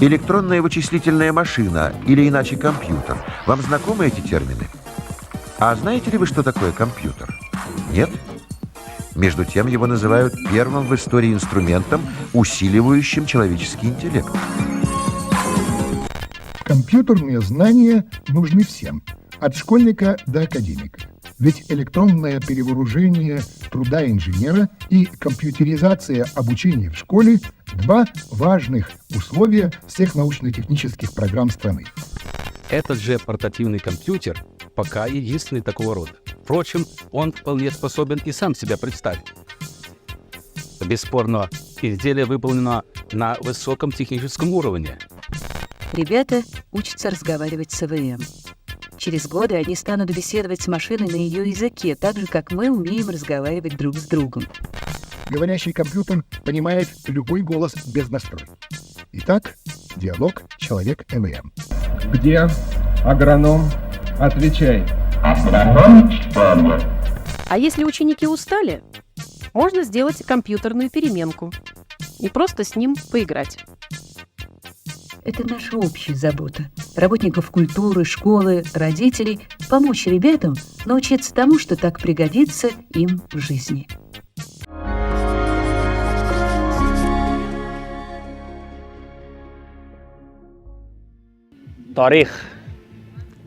Электронная вычислительная машина или иначе компьютер. Вам знакомы эти термины? А знаете ли вы, что такое компьютер? Нет? Между тем его называют первым в истории инструментом, усиливающим человеческий интеллект. Компьютерные знания нужны всем, от школьника до академика. Ведь электронное перевооружение труда инженера и компьютеризация обучения в школе – два важных условия всех научно-технических программ страны. Этот же портативный компьютер пока единственный такого рода. Впрочем, он вполне способен и сам себя представить. Бесспорно, изделие выполнено на высоком техническом уровне. Ребята учатся разговаривать с ЭВМ. Через годы они станут беседовать с машиной на ее языке, так же, как мы умеем разговаривать друг с другом. Говорящий компьютер понимает любой голос без настройки. Итак, диалог человек-ЭВМ. Где агроном? Отвечай. А если ученики устали, можно сделать компьютерную переменку и просто с ним поиграть. Это наша общая забота. Работников культуры, школы, родителей – помочь ребятам научиться тому, что так пригодится им в жизни. Тарих.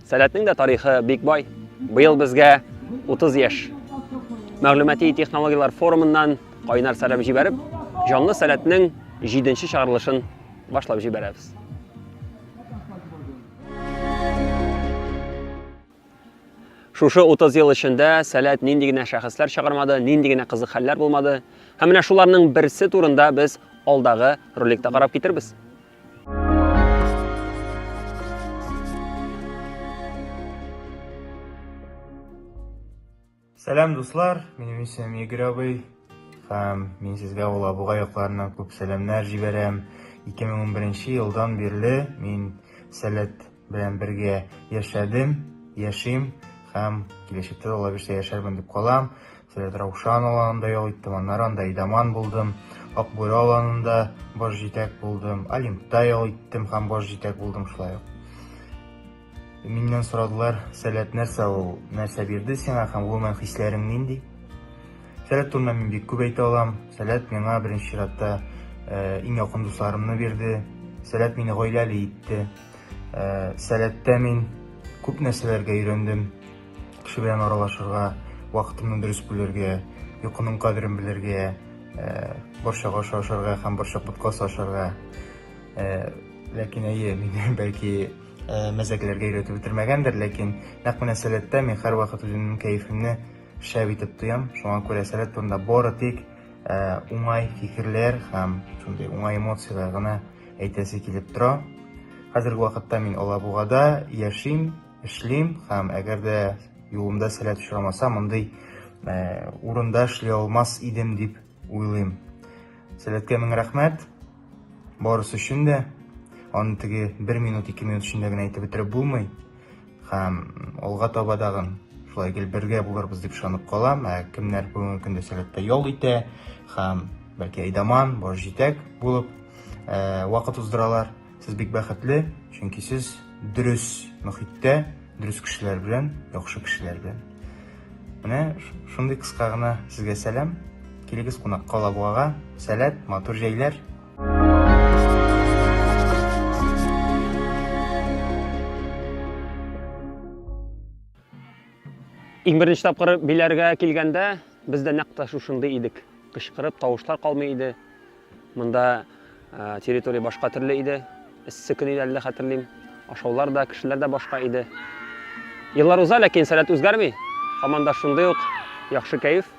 Сәләтнең дә тарихы бик бай. Быел безгә 30 яшь. Мәгълүмати технологияләр форумыннан кайнар сәлам җибәреп, җанлы сәләтнең 7 чыгарылышын башлап җибәрәбез. Шушы 30 ел эчендә Сәләт нинди генә шәхесләр чыгармады, нинди генә кызык хәлләр булмады. Һәм менә шуларның берсе турында без алдагы роликта карап китербез. Сәлам, дуслар! Минем исемем Игорь абый һәм мин сезгә Алабуга якларыннан күп сәламнәр җибәрәм. 2011 елдан бирле мин Сәләт белән бергә яшәдем, яшим һәм киләчәктә дә Алла бирсә яшәрмен дип калам. Сәләт Раушан аланында ял иттем, аннары анда Идаман булдым, Акбүре аланында баш җитәк булдым, Олимпта ял иттем һәм баш җитәк булдым шулай ук. Миннән сорадылар, сәләт нәрсә ул, нәрсә бирде сиңа һәм гомумән хисләрең нинди? Сәләт турында мин бик күп әйтә алам. Сәләт миңа беренче чиратта э, иң якын дусларымны бирде. Сәләт мине гаиләле итте. Э, сәләттә мин күп нәрсәләргә өйрәндем. Кеше белән аралашырга, вакытымны дөрес бүлергә, йокының кадерен белергә, э, борчак ашы ашарга һәм борчак боткасы ашарга. Ләкин әйе, мине бәлки Э, мәзәкләргә өйрәтеп бетермәгәндер, ләкин нәкъ менә сәләттә мин һәрвакыт үземнең кәефемне шәп итеп тоям. Шуңа күрә сәләт турында бары тик э, уңай фикерләр һәм шундый уңай эмоцияләр генә әйтәсе килеп тора. Хәзерге вакытта мин Алабугада яшим, эшлим һәм әгәр дә юлымда сәләт очрамаса, мондый э, урында эшли алмас идем дип уйлыйм. Сәләткә мең рәхмәт. Барысы өчен дә. Аны теге бер минут, ике минут эчендә генә әйтеп бетереп булмый. Һәм алга таба дагын шулай гел бергә булырбыз дип ышанып калам. Ә кемнәр бүгенге көндә сәләттә ял итә һәм бәлки әйдаман, баш җитәк булып э, вакыт уздыралар. Сез бик бәхетле, чөнки сез дөрес мөхиттә, дөрес кешеләр белән, яхшы кешеләр белән. Менә шундый кыска гына сезгә сәлам. Килегез кунакка Алабугага. Сәләт, матур җәйләр. Иң беренче тапкыр Биләргә килгәндә без дә нәкъ тә шушындый идек. Кычкырып тавышлар калмый иде. Монда э, территория башка төрле иде. Эссе көн иде әле хәтерлим. Ашаулар да, кешеләр дә башка иде. Еллар уза, ләкин сәләт үзгәрми. Һаман да шундый ук яхшы кәеф.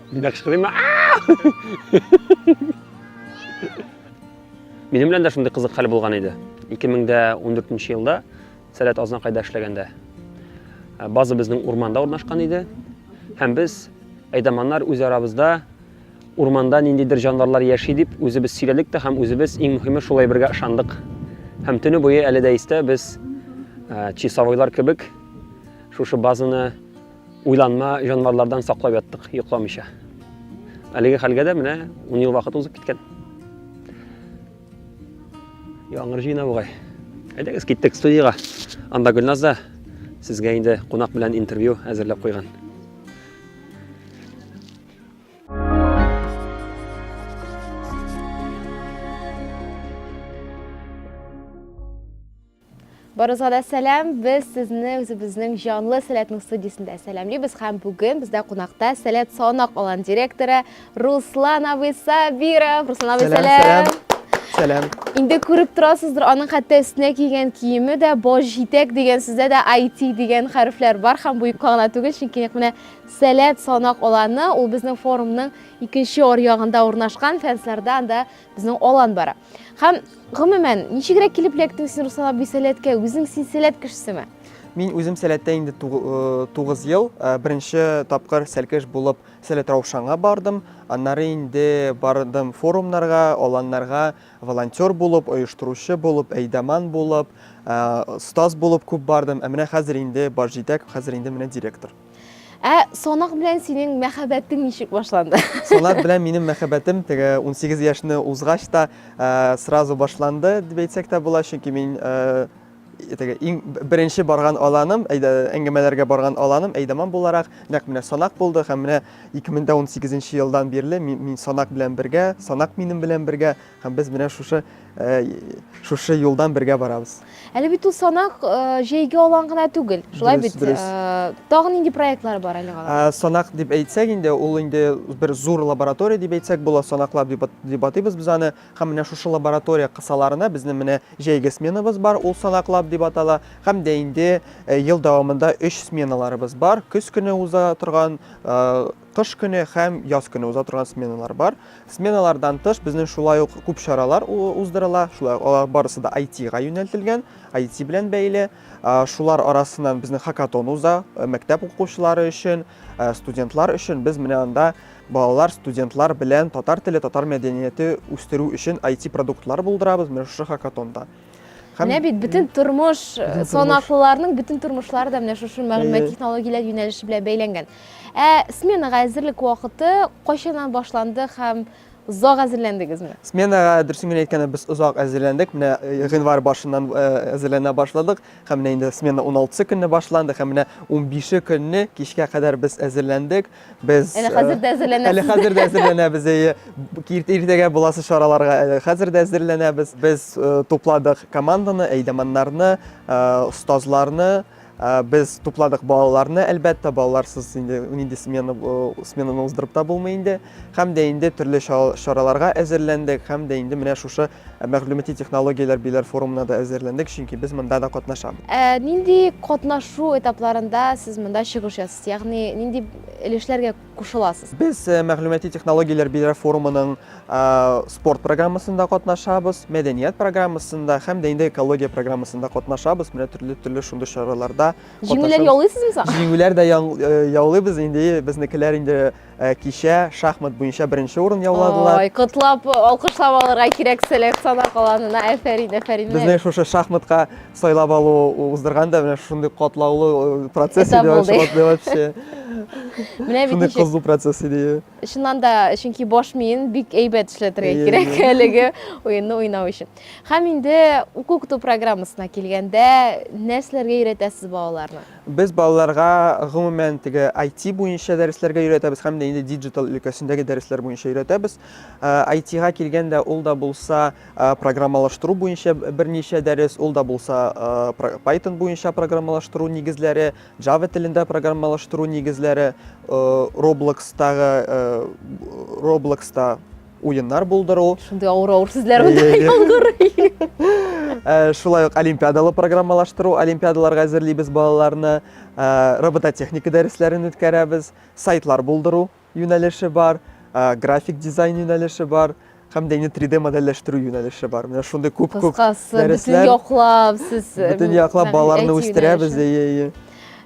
Мин дә кычкырыйммы? Минем белән дә шундый кызык хәл булган иде. 2014 елда Сәләт Азнакайда эшләгәндә. Э, база безнең урманда урнашкан иде. Һәм без әйдаманнар үз арабызда урманда ниндидер җанварлар яши дип үзебез сөйләдек тә һәм үзебез иң мөһиме шулай бергә ышандык. Һәм төне буе әле дә истә без э, часовойлар кебек шушы базаны уйланма җанварлардан саклап яттык, йокламыйча. Әлеге хәлгә дә менә 10 ел вакыт узып киткән. Яңгыр җыена бугай. Әйдәгез, киттек студиягә. Анда Гөлназ да сезгә инде кунак белән интервью әзерләп куйган. Барыгызга да сәлам. Без сезне үзебезнең җанлы Сәләтнең студиясендә сәламлибез һәм бүген бездә кунакта Сәләт Санак алан директоры Руслан абый Сабиров. Руслан абый, сәлам. Сәлам. Инде күреп торасыздыр, аның хәтта өстенә кигән киеме дә баш җитәк дигән сүздә дә IT дигән хәрефләр бар һәм бу юкка гына түгел, чөнки нәкъ менә Сәләт Санак аланы ул безнең форумның икенче аръягында урнашкан, фәнсләрдә анда безнең алан бара. Һәм гомумән, ничегрәк килеп эләктең син, Руслан абый, Сәләткә? Үзең син Сәләт кешесеме? Мин үзем Сәләттә инде 9 ел. Беренче тапкыр сәлкеш булып Сәләт Раушанга бардым. Аннары инде бардым форумнарга, аланнарга, волонтер булып, оештыручы булып, әйдаман булып, остаз булып күп бардым. Ә менә хәзер инде баш җитәк, хәзер инде менә директор. Ә санак белән синең мәхәббәтең ничек башланды? Санак белән минем мәхәббәтем теге 18 яшьне узгач та сразу башланды дип әйтсәк тә була, чөнки мин теге иң беренче барган аланым, әйдә, әңгәмәләргә барган аланым әйдаман буларак нәкъ менә санак булды һәм менә 2018 елдан бирле мин, мин санак белән бергә, санак минем белән бергә һәм без менә шушы шушы юлдан бергә барабыз. Әле бит ул санак җәйге алан гына түгел. Шулай бит. Тагын нинди проектлар бар әле алар? Санак дип әйтсәк инде, ул инде бер зур лаборатория дип әйтсәк була, санаклап дип атыйбыз без аны. Һәм менә шушы лаборатория кысаларына безнең менә җәйге сменабыз бар, ул санаклап дип атала. Һәм дә инде ел дәвамында өч сменаларыбыз бар. Көз көне уза торган, кыш көне һәм яз көне уза торган сменалар бар. Сменалардан тыш безнең шулай ук күп чаралар уздырыла, шулай ук алар барысы да IT-га юнәлтелгән, IT белән бәйле. Шулар арасыннан безнең хакатон уза, мәктәп укучылары өчен, студентлар өчен. Без менә анда балалар, студентлар белән татар теле, татар мәдәнияте үстерү өчен IT продуктлар булдырабыз менә шушы хакатонда. Һәм менә бит бөтен тормыш, санаклыларның бөтен тормышлары да менә шушы мәгълүмат технологияләр юнәлеше белән бәйләнгән. Ә сменага әзерлек вакыты кайчаннан башланды һәм озак әзерләндегезме? Сменага, дөресен генә әйткәндә, без озак әзерләндек. Менә гыйнвар башыннан әзерләнә башладык. Һәм менә инде смена 16 көнне башланды һәм менә 15 көнне кичкә кадәр без әзерләндек. Без Әле хәзер дә әзерләнәбез. Әле хәзер дә әзерләнәбез, әйе. Иртәгә буласы чараларга әле хәзер дә әзерләнәбез. Без тупладык команданы, әйдәманнарны, остазларны, без тупладык балаларны, әлбәттә, балаларсыз инде нинди смена, сменаны уздырып та булмый инде. Һәм дә инде төрле чараларга әзерләндек, һәм дә инде менә шушы мәгълүмати технологияләр биләр форумына да әзерләндек, чөнки без монда да катнашабыз. Ә нинди катнашу этапларында сез монда чыгыш ясыйсыз? Ягъни нинди өлешләргә кушыласыз? Без мәгълүмати технологияләр биләр форумының спорт программасында катнашабыз, мәдәният программасында һәм дә инде экология программасында катнашабыз. Менә төрле-төрле шундый чараларда Җиңүләр яулыйсызмы соң? Җиңүләр дә яулыйбыз инде. Безнекеләр инде кичә шахмат буенча беренче урын яуладылар. Ой, котлап, алкышлап алырга кирәк Сәләт Санак аланына. Афәрин, афәрин. Безне шушы шахматка сайлап алу уздырганда менә шундый катлаулы процесс иде вообще. Менә бит шундый кызу процесс иде. Чыннан да, чөнки баш миен бик әйбәт эшләтергә кирәк әлеге уенны уйнау өчен. Һәм инде уку-укыту программасына килгәндә, нәрсәләргә өйрәтәсез балаларны? Без балаларга гомумән теге IT буенча дәресләргә өйрәтәбез һәм дә инде диджитал өлкәсендәге дәресләр буенча өйрәтәбез. IT-га килгәндә, ул да булса программалаштыру буенча берничә дәрес, ул да булса Python буенча программалаштыру нигезләре, Java телендә программалаштыру нигезләре, Roblox-тагы Roblox-та уеннар булдыру. Шундый авыр-авыр сүзләр монда яңгырый. Шулай ук олимпиадалы программалаштыру, олимпиадаларга әзерлибез балаларны, робототехника дәресләрен үткәрәбез, сайтлар булдыру юнәлеше бар, график дизайн юнәлеше бар һәм дә инде 3D модельләштерү юнәлеше бар. Менә шундый күп-күп Кыскасы, бөтен яклап сез бөтен яклап балаларны үстерәбез, әйе, әйе.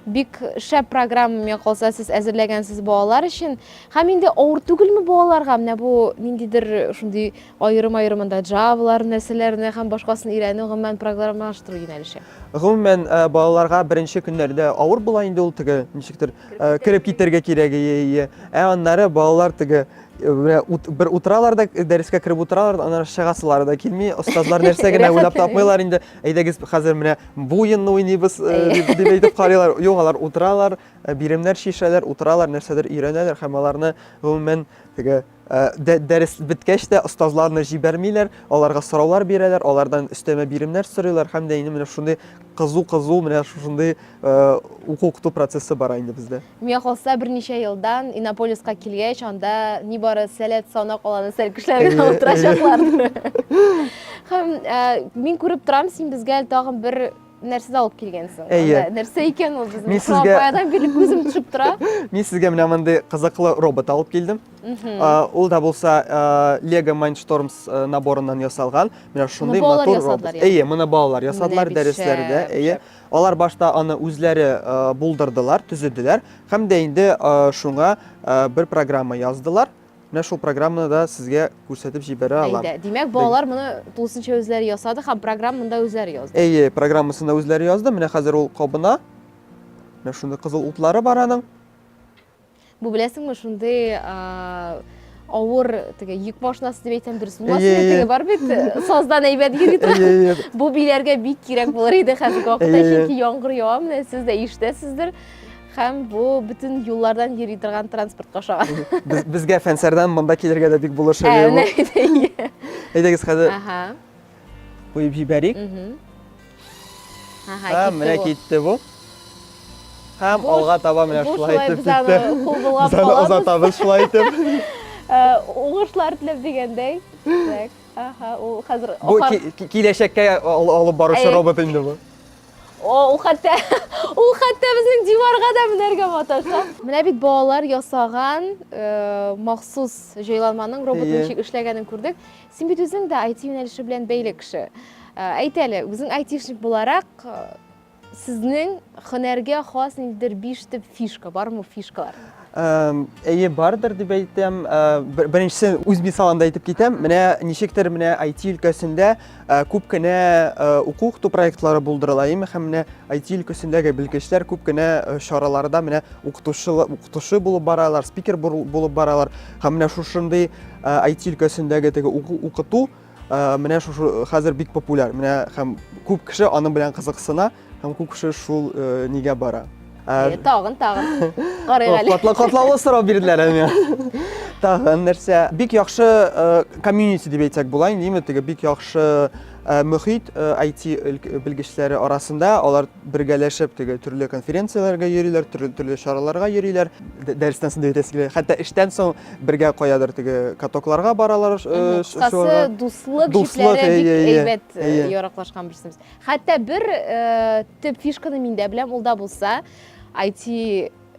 Бик шәп программа, миңа калса, сез әзерләгәнсез балалар өчен. Һәм инде авыр түгелме балаларга менә бу ниндидер шундый аерым-аерым анда Java-лар нәрсәләрне һәм башкасын өйрәнү, гомумән программалаштыру юнәлеше? Гомумән, балаларга беренче көннәрдә авыр була инде ул, теге ничектер кереп китәргә кирәк, әйе, әйе. Ә аннары балалар теге Менә бер утыралар да, дәрескә кереп утыралар, аннары чыгасылары да килми. Остазлар нәрсә генә уйлап тапмыйлар инде. Әйдәгез, хәзер менә бу уенны уйныйбыз, дип әйтеп карыйлар. Юк, алар утыралар, биремнәр чишәләр, утыралар, нәрсәдер өйрәнәләр һәм аларны гомумән теге дәрес беткәч тә остазларны җибәрмиләр, аларга сораулар бирәләр, алардан өстәмә биремнәр сорыйлар һәм дә инде менә шундый кызу-кызу менә шушындый уку-укыту процессы бара инде бездә. Миңа калса, берничә елдан Иннополиска килгәч, анда нибары Сәләт санак аланы сәлкешләр генә утырачаклар. Һәм мин күреп торам, син безгә әле тагын бер нәрсә дә алып килгәнсең. Әйе. Анда нәрсә икән ул безнең? Мин сезгә Баядан бирле күзем төшеп тора. Мин сезгә менә мондый кызыклы робот алып килдем. Ул да булса Lego Mindstorms наборыннан ясалган. Менә шундый матур робот. Әйе, моны балалар ясадылар дәресләрдә. Әйе. Алар башта аны үзләре булдырдылар, төзеделәр һәм дә инде шуңа бер программа яздылар. Менә шул программаны да сезгә күрсәтеп җибәрә алам. Әйдә, димәк, балалар моны тулысынча үзләре ясады һәм программаны да үзләре язды. Әйе, программасын да үзләре язды. Менә хәзер ул кабына. Менә шундый кызыл утлары бар аның. Бу беләсеңме, шундый авыр теге йөк машинасы дип әйтсәм дөрес булмас инде, теге бар бит, саздан әйбәт йөри торган. Бу биләргә бик кирәк булыр иде хәзерге вакытта, чөнки яңгыр ява, менә сез дә ишетәсездер. Һәм бу бөтен юллардан йөри торган транспортка ошаган. Без, безгә Фәнсәрдән монда килергә дә бик булышыр. Ә, менә бит, әйе. Әйдәгез хәзер. Ага. Куеп җибәрик. Ага, Һәм менә китте бу. Һәм алга таба менә шулай итеп китте. Без аны озатабыз шулай итеп. Уңышлар теләп дигәндәй. Так, ага, ул хәзер Бу киләчәккә алып баручы робот инде бу. О, ул хәтта, ул хәтта безнең диварга да менәргә маташа. Менә бит балалар ясаган э, махсус җайланманың робот ничек эшләгәнен күрдек. Син бит үзең дә IT юнәлеше белән бәйле кеше. Э, әйт әле, үзең айтишник буларак, э, сезнең һөнәргә хас ниндидер биш төп фишка бармы фишкалар? Әйе, бардыр дип әйтәм. Беренчесе үз мисалымда әйтеп китәм. Менә ничектер менә IT өлкәсендә күп кенә уку-укыту проектлары булдырыла, әйеме? Һәм менә IT өлкәсендәге белгечләр күп кенә чараларда менә укытучы укытучы булып баралар, спикер булып баралар. Һәм менә шушындый IT өлкәсендәге теге уку-укыту менә шушы хәзер бик популяр. Менә һәм күп кеше аның белән кызыксына. Һәм күп кеше шул э, нигә бара. Ә, тагын, тагын. Карыйк әле. Катла катлаулы сорау бирделәр әле миңа. Тагын нәрсә? Бик яхшы э, комьюнити дип әйтсәк була инде, име теге бик яхшы э, мөхит IT белгечләре арасында алар бергәләшеп теге төрле конференцияләргә йөриләр, төрле төрле чараларга йөриләр. Дәрестән соң дип әйтәсе килә. Хәтта эштән соң бергә каядыр теге катокларга баралар. Кыскасы, дуслык җепләре бик әйбәт яраклашкан берсебез. Хәтта бер э, төп фишканы мин дә беләм, ул да булса, IT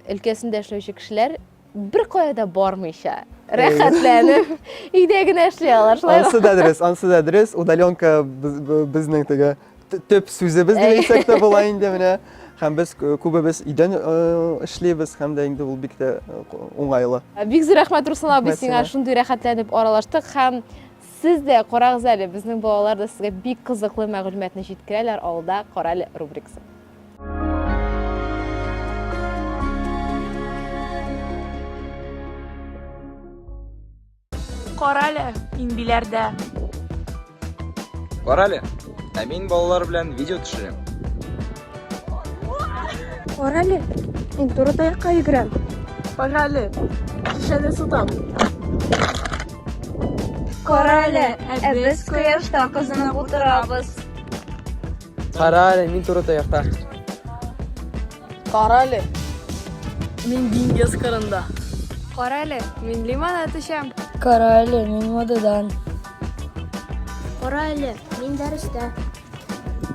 өлкәсендә эшләүче кешеләр бер кая да бармыйча, рәхәтләнеп, өйдә генә эшли алар, шулай Ансы да дөрес, ансы да дөрес. Удаленка безнең теге төп сүзебез дип әйтсәк тә була инде менә. Һәм без күбебез өйдән э, эшлибез һәм дә инде ул бик тә э, уңайлы. Бик зур рәхмәт, Руслан абый, сиңа шундый рәхәтләнеп аралаштык һәм Сез дә карагыз әле, безнең балалар да сезгә бик кызыклы мәгълүматны җиткерәләр Авылда карале рубрикасы. Карале, мин Биләрдә. Карале, ә мин балалар белән видео төшерәм. Карале, мин туры таякка йөгерәм. Карале, шешәне сытам. Карале, ә без кояшта кызынып утырабыз. Карале, мин туры таякта. Карале, мин диңгез кырында. Карале, мин лимонад эчәм. Карале, мин модадан. Карале, мин дәрестә.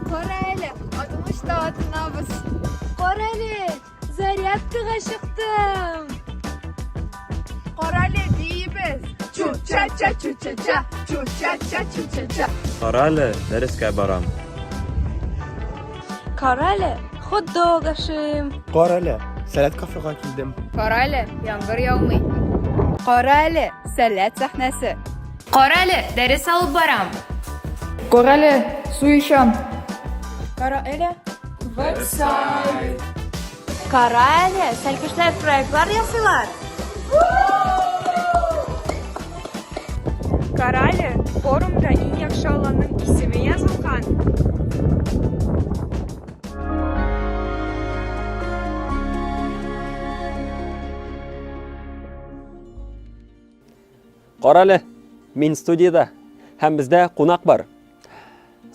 Кара әле, атылышта атынабыз. Кара әле, зарядкага чыктым. Кара әле, биибез. Чу-ча-ча, чу-ча-ча, чу-ча-ча, чу-ча-ча. Кара әле, дәрескә барам. Кара әле, хот-дог ашыйм. Кара әле, Сәләт кафега килдем. Кара әле, яңгыр яумый. Кара әле, Сәләт сәхнәсе. Карале, дәрес алып барам. Карале, су эчәм. Кара әле, веб-сайт. Кара әле, сәлкешләр проектлар ясыйлар. Карале, форумда иң яхшы аланның исеме язылган! Карале, мин студиядә һәм бездә кунак бар.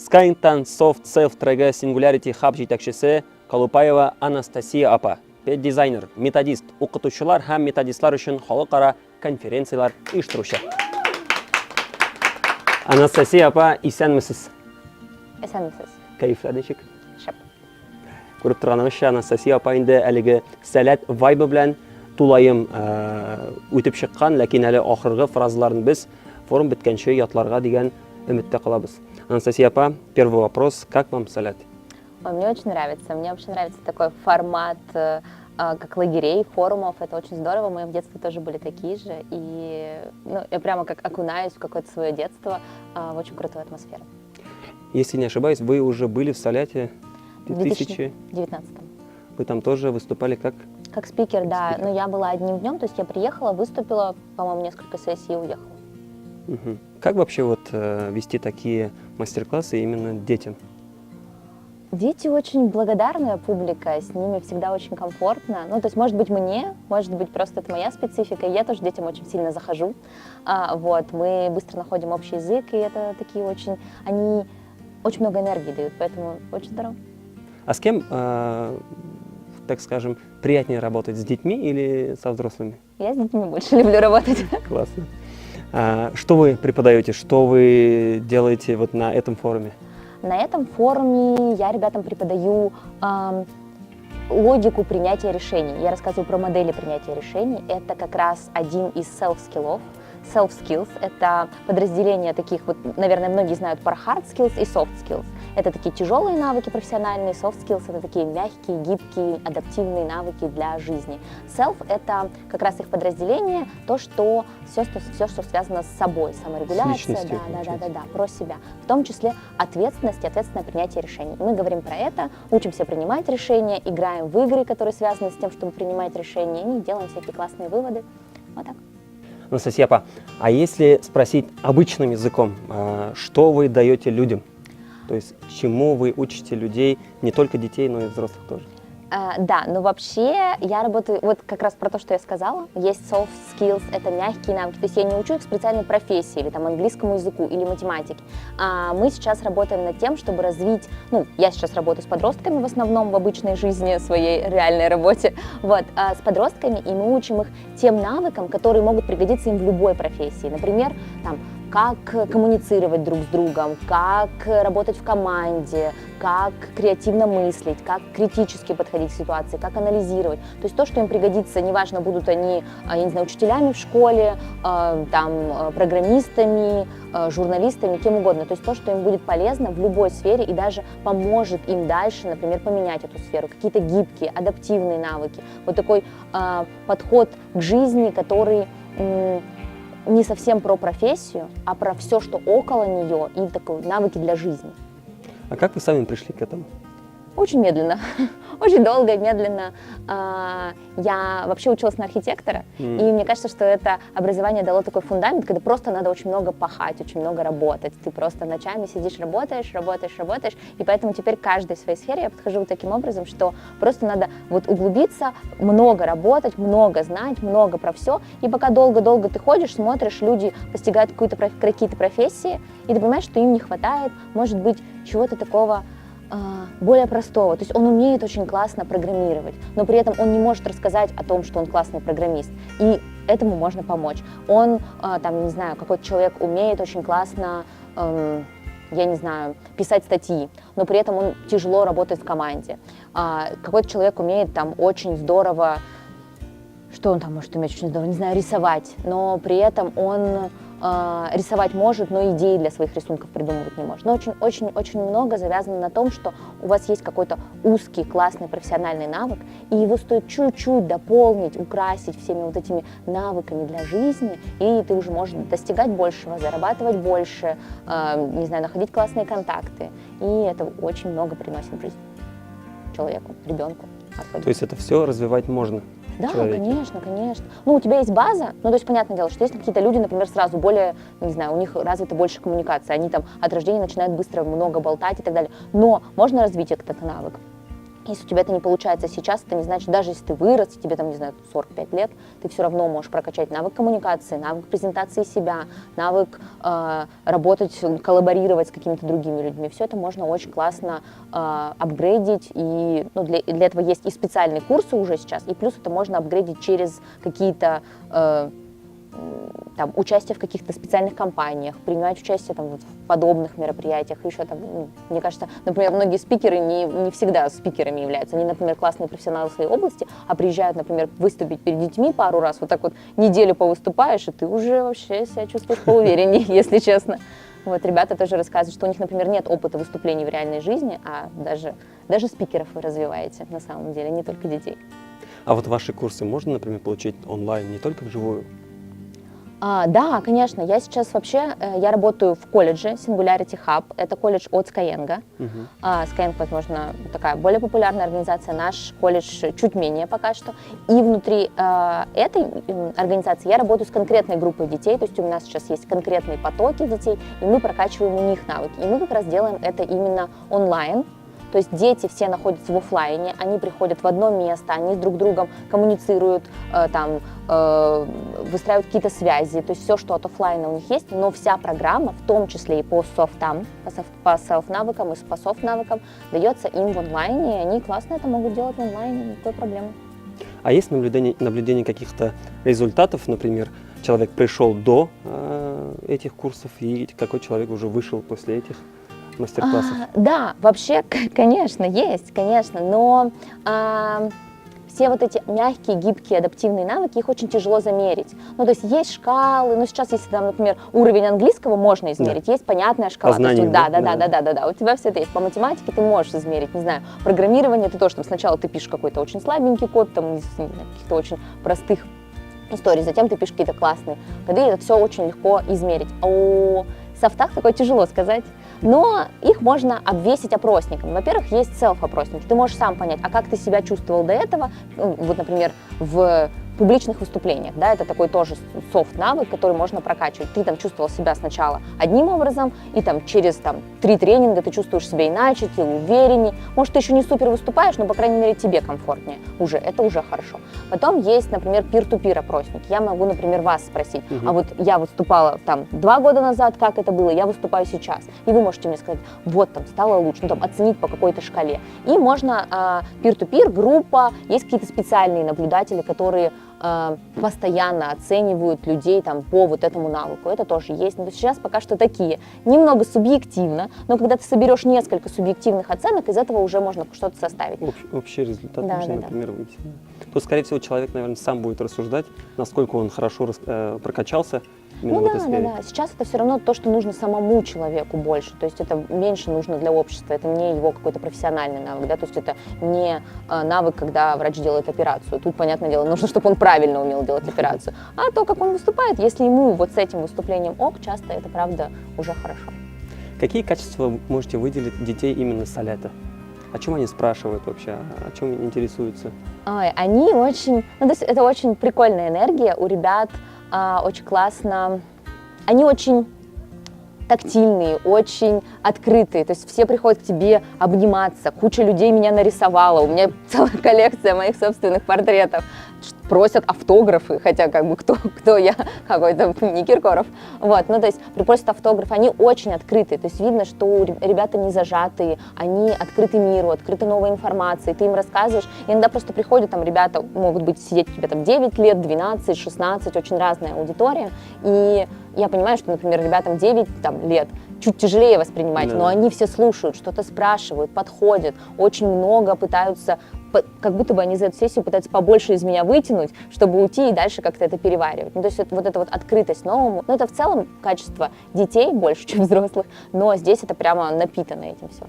Skyeng-тан Soft Self трегы Singularity Hub җитәкчесе Колупаева Анастасия апа, педдизайнер, методист, укытучылар һәм методистлар өчен халыкара конференцияләр оештыручы. Анастасия апа, исәнмесез. Исәнмесез. Кәефләр ничек? Шәп. Күреп торганыгызча, Анастасия апа инде әлеге Сәләт вайбы белән тулаем үтеп чыккан, ләкин әле ахыргы фразаларын без форум беткәнче ятларга дигән өметтә калабыз. Анастасия апа, первый вопрос, как вам Сәләт? Ой, мне очень нравится. Мне вообще нравится такой формат, как лагерей, форумов. Это очень здорово. Мы в детстве тоже были такие же. И ну, я прямо как окунаюсь в какое-то свое детство, в очень крутую атмосферу. Если не ошибаюсь, вы уже были в Саляте в 2019. Вы там тоже выступали как? Как спикер, да. Спикер. Но я была одним днем, то есть я приехала, выступила, по-моему, несколько сессий и уехала. Угу. Как вообще вот вести такие мастер-классы именно детям? Дети очень благодарная публика, с ними всегда очень комфортно. Ну, то есть, может быть, мне, может быть, просто это моя специфика, я тоже детям очень сильно захожу. Вот, мы быстро находим общий язык, и это такие очень, они очень много энергии дают, поэтому очень здорово. А с кем, так скажем, приятнее работать, с детьми или со взрослыми? Я с детьми больше люблю работать. Классно. Что вы преподаете, что вы делаете вот на этом форуме? На этом форуме я ребятам преподаю логику принятия решений. Я рассказываю про модели принятия решений. Это как раз один из self-скиллов. Self-skills — это подразделение таких, вот, наверное, многие знают про hard skills и soft skills. Это такие тяжелые навыки профессиональные, soft skills — это такие мягкие, гибкие, адаптивные навыки для жизни. Self — это как раз их подразделение, то, что все, что связано с собой, саморегуляция, с личностью, получается. Да, про себя. В том числе ответственность и ответственное принятие решений. Мы говорим про это, учимся принимать решения, играем в игры, которые связаны с тем, чтобы принимать решения, и делаем всякие классные выводы. Вот так. Анастасия апа, а если спросить обычным языком, что вы даете людям? То есть чему вы учите людей, не только детей, но и взрослых тоже? Да, но вообще я работаю, вот как раз про то, что я сказала, есть soft skills, это мягкие навыки, то есть я не учу их специальной профессии, или там английскому языку, или математике. Мы сейчас работаем над тем, чтобы развить, ну, я сейчас работаю с подростками в основном в обычной жизни, своей реальной работе, вот, с подростками, и мы учим их тем навыкам, которые могут пригодиться им в любой профессии, например, там, как коммуницировать друг с другом, как работать в команде, как креативно мыслить, как критически подходить к ситуации, как анализировать. То есть то, что им пригодится, неважно, будут они, я не знаю, учителями в школе, там, программистами, журналистами, кем угодно. То есть то, что им будет полезно в любой сфере и даже поможет им дальше, например, поменять эту сферу. Какие-то гибкие, адаптивные навыки. Вот такой подход к жизни, который не совсем про профессию, а про все, что около нее, и такие навыки для жизни. А как вы сами пришли к этому? Очень медленно, очень долго и медленно. Я вообще училась на архитектора, и мне кажется, что это образование дало такой фундамент, когда просто надо очень много пахать, очень много работать. Ты просто ночами сидишь, работаешь, работаешь, работаешь, и поэтому теперь к каждой своей сфере я подхожу вот таким образом, что просто надо вот углубиться, много работать, много знать, много про все, и пока долго-долго ты ходишь, смотришь, люди постигают какие-то профессии, и ты понимаешь, что им не хватает, может быть, чего-то такого более простого. То есть он умеет очень классно программировать, но при этом он не может рассказать о том, что он классный программист, и этому можно помочь. Он, там, не знаю, какой-то человек умеет очень классно, я не знаю, писать статьи, но при этом он тяжело работает в команде. Какой-то человек умеет там очень здорово, что он там может уметь очень здорово, не знаю, рисовать, но при этом он рисовать может, но идеи для своих рисунков придумывать не может. Но очень-очень-очень много завязано на том, что у вас есть какой-то узкий, классный профессиональный навык, и его стоит чуть-чуть дополнить, украсить всеми вот этими навыками для жизни, и ты уже можешь достигать большего, зарабатывать больше, не знаю, находить классные контакты. И это очень много приносит в жизнь человеку, ребенку. Особенно. То есть это все развивать можно? Да, человеке? конечно, конечно. Ну, у тебя есть база, ну, то есть, понятное дело, что есть какие-то люди, например, сразу более, не знаю, у них развита больше коммуникация, они там от рождения начинают быстро много болтать и так далее. Но можно развить этот навык. Если у тебя это не получается сейчас, это не значит, даже если ты вырос, тебе там, не знаю, 45 лет, ты все равно можешь прокачать навык коммуникации, навык презентации себя, навык работать, коллаборировать с какими-то другими людьми. Все это можно очень классно апгрейдить, и ну, для этого есть и специальные курсы уже сейчас, и плюс это можно апгрейдить через какие-то там, участие в каких-то специальных компаниях, принимать участие там, вот, в подобных мероприятиях, еще там, ну, мне кажется, например, многие спикеры не всегда спикерами являются, они, например, классные профессионалы в своей области, а приезжают, например, выступить перед детьми пару раз, вот так вот неделю повыступаешь, и ты уже вообще себя чувствуешь поувереннее, если честно. Вот, ребята тоже рассказывают, что у них, например, нет опыта выступлений в реальной жизни, а даже спикеров вы развиваете на самом деле, не только детей. А вот ваши курсы можно, например, получить онлайн, не только вживую? Да, конечно. Я сейчас вообще, я работаю в колледже Singularity Hub. Это колледж от Skyeng. Skyeng, возможно, такая более популярная организация. Наш колледж чуть менее пока что. И внутри этой организации я работаю с конкретной группой детей. То есть у нас сейчас есть конкретные потоки детей, и мы прокачиваем у них навыки. И мы как раз делаем это именно онлайн. То есть дети все находятся в офлайне, они приходят в одно место, они с друг другом коммуницируют, там, выстраивают какие-то связи, то есть все, что от офлайна у них есть, но вся программа, в том числе и по софтам, по селф-навыкам и по софт-навыкам, дается им в онлайне, и они классно это могут делать в онлайне, никакой проблемы. А есть наблюдение каких-то результатов, например, человек пришел до этих курсов, и какой человек уже вышел после этих мастер-классов? Да, вообще, конечно, есть, конечно, но все вот эти мягкие, гибкие, адаптивные навыки, их очень тяжело замерить. Ну, то есть есть шкалы, но сейчас, если там, например, уровень английского можно измерить, есть понятная шкала. По знаниям, то есть, да, у тебя все это есть. По математике ты можешь измерить, не знаю, программирование ты тоже там сначала ты пишешь какой-то очень слабенький код, там, из, не знаю, каких-то очень простых историй, затем ты пишешь какие-то классные коды, это все очень легко измерить. А у софтах такое тяжело сказать, но их можно обвесить опросником. Во-первых, есть селф-опросники, ты можешь сам понять, а как ты себя чувствовал до этого, ну, вот, например, в публичных выступлениях, да, это такой тоже софт-навык, который можно прокачивать. Ты там чувствовал себя сначала одним образом, и там через там, 3 тренинга ты чувствуешь себя иначе, ты увереннее. Может, ты еще не супер выступаешь, но, по крайней мере, тебе комфортнее уже, это уже хорошо. Потом есть, например, peer-to-peer опросник. Я могу, например, вас спросить, а вот я выступала там 2 года назад, как это было, я выступаю сейчас. И вы можете мне сказать, вот там стало лучше, ну, там, оценить по какой-то шкале. И можно peer-to-peer, группа, есть какие-то специальные наблюдатели, которые постоянно оценивают людей там, по вот этому навыку. Это тоже есть. Но сейчас пока что такие. Немного субъективно, но когда ты соберешь несколько субъективных оценок, из этого уже можно что-то составить. Общий результат можно, например, выйти. То, скорее всего, человек, наверное, сам будет рассуждать, насколько он хорошо прокачался. Ну да, да, да. Сейчас это все равно то, что нужно самому человеку больше. То есть это меньше нужно для общества, это не его какой-то профессиональный навык, да, то есть это не навык, когда врач делает операцию. Тут, понятное дело, нужно, чтобы он правильно умел делать операцию. А то, как он выступает, если ему вот с этим выступлением ок, часто это, правда, уже хорошо. Какие качества вы можете выделить детей именно Сэлэта? О чем они спрашивают вообще, о чем интересуются? Ой, они очень, ну, то есть это очень прикольная энергия у ребят. Очень классно, они очень тактильные, очень открытые, то есть все приходят к тебе обниматься, куча людей меня нарисовала, у меня целая коллекция моих собственных портретов, просят автографы, хотя как бы кто я, какой-то не Киркоров, вот, ну то есть просят автографы, они очень открытые, то есть видно, что ребята не зажатые, они открыты миру, открыты новой информации, ты им рассказываешь, иногда просто приходят там ребята, могут быть сидеть у тебя там 9 лет, 12, 16, очень разная аудитория, и я понимаю, что, например, ребятам 9 там, лет чуть тяжелее воспринимать, но они все слушают, что-то спрашивают, подходят, очень много пытаются, как будто бы они за эту сессию пытаются побольше из меня вытянуть, чтобы уйти и дальше как-то это переваривать. Ну, то есть это, вот эта вот открытость новому, ну, это в целом качество детей больше, чем взрослых, но здесь это прямо напитано этим все.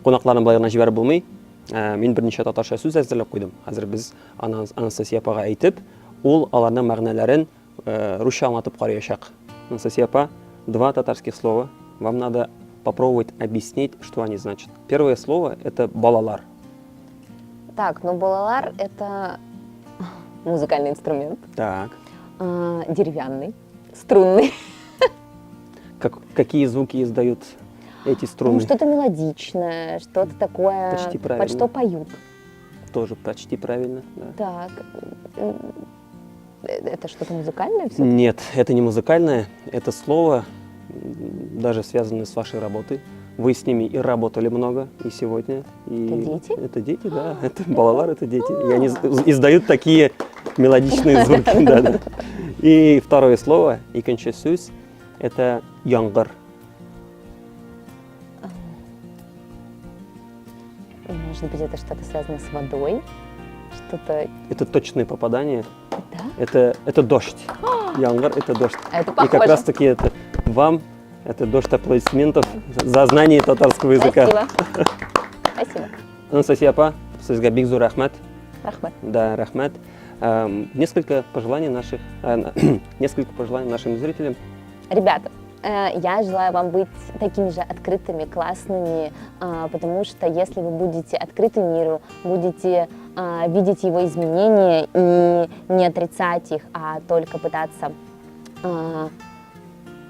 Кунакларны болай гына җибәреп булмый. Мин берничә татарча сүз әзерләп куйдым. Хәзер без Анастасия апага әйтеп, ул аларның мәгънәләрен русча аңлатып караячак. Анастасия апа, 2 татарских слова. Вам надо попробовать объяснить, что они значат. Первое слово — это балалар. Так, ну балалар это музыкальный инструмент. Так. А, деревянный, струнный. Как, какие звуки издают эти струны? Ну, что-то мелодичное, что-то такое, Почти правильно. под что поют. Тоже почти правильно. Да. Так, это что-то музыкальное все? Нет, это не музыкальное, это слово даже связанное с вашей работой. Вы с ними и работали много, и сегодня. И Это дети? Это дети, да. Это балалар, это дети. И они издают такие мелодичные звуки. Да, да. И второе слово, икенче сүз, это яңгыр. Может быть, это что-то связано с водой? Что-то... Это точное попадание. Да? Это дождь. Яңгыр – это дождь. А это И как похоже. раз таки это вам, это дождь аплодисментов за знание татарского языка. Спасибо. Спасибо. Анастасия апа, сезгә бик зур рәхмәт. Рәхмәт. Да, рәхмәт. Несколько пожеланий наших, несколько пожеланий нашим зрителям. Ребята, я желаю вам быть такими же открытыми, классными, потому что если вы будете открыты миру, будете видеть его изменения и не отрицать их, а только пытаться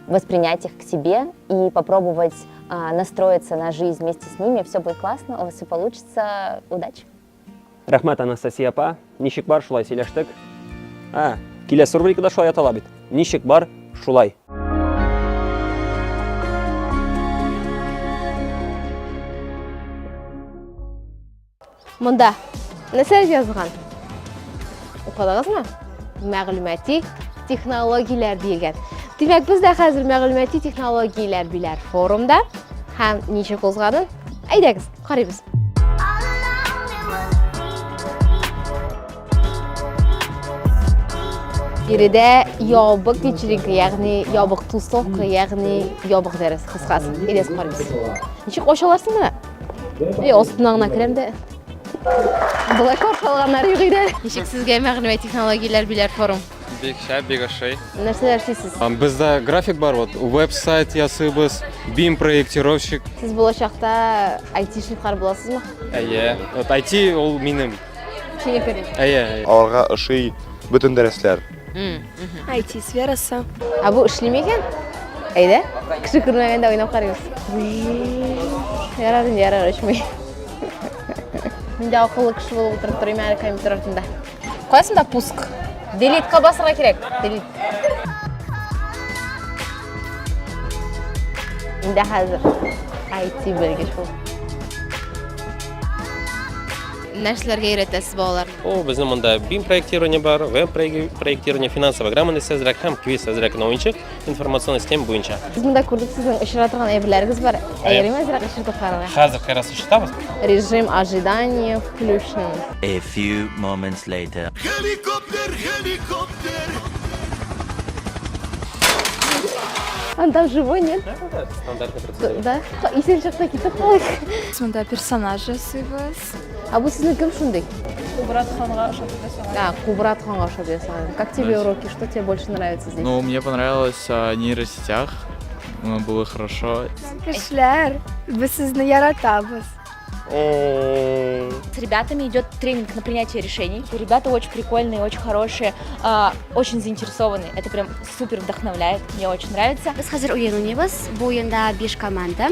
воспринять их к себе и попробовать настроиться на жизнь вместе с ними, все будет классно, у вас все получится. Удачи! Рәхмәт, Анастасия апа. Ничек бар, шулай сөйләштек. А, киләсе рубрикада шулай атала бит. Ничек бар, шулай. Монда нәрсә язган? Укыдыгызмы? Мәгълүмати технологияләр диелгән. Димәк, без дә хәзер мәгълүмати технологияләр биләр форумда һәм ничек узганын әйдәгез, карыйбыз. Биредә ябык вечеринка, ягъни ябык тусовка, ягъни ябык дәрес, кыскасы. Әйдәгез карыйбыз. Ничек ачаларсың моны? И астына гына керәм дә. Болай каршы алганнар юк иде. Ничек сезгә мәгълүмат технологияләр биләр форум? Бик шәп, бик ошый. Нәрсәләр эшлисез? Бездә график бар, вот веб-сайт ясыйбыз, BIM проектировщик. Сез булачакта айтишниклар буласызмы? Әйе. Вот IT ул минем. Синеке. Әйе, әйе. Аларга ошый бөтен дәресләр. IT сферасы. Ә бу эшли микән? Әйдә, кеше күрмәгәндә уйнап карыйбыз. Ярар инде, ярар, очмый. Мин дә акыллы кеше булып утырып торыйм әле компьютер артында. Кайсында пуск? Делитка басырга кирәк. Делит. Инде хәзер IT белгеч бул. Нәрсәләргә өйрәтәсез балаларны? О, безнең монда BIM проектирование бар, веб проектирование, финансовая грамотность әзрәк һәм квиз әзрәк кенә уенчык информационный система буенча. Без монда күрдек, сезнең очыра торган әйберләрегез бар. Әйе. Әйрим әзрәк очыртып карарга. Хәзер как раз очыртабыз. Режим ожидания включен. A few moments later. Helikopter, helikopter. Он там живой, нет? Да, стандартная процедура. Да. Исән чакта китеп калыйк. Монда персонаж ясыйбыз. А бу сезнең кем шундый? Кубрат ханга ошатып ясаган. Да, Кубрат ханга ошатып ясаган. Как тебе Нравится. уроки? Что тебе больше нравится здесь? Ну, мне понравилось о нейросетях. Было хорошо. Кешеләр, без сезне яратабыз. С ребятами идет тренинг на принятие решений. Ребята очень прикольные, очень хорошие, очень заинтересованы. Это прям супер вдохновляет, мне очень нравится. Без хәзер уен уйныйбыз. Бу уенда 5 команда.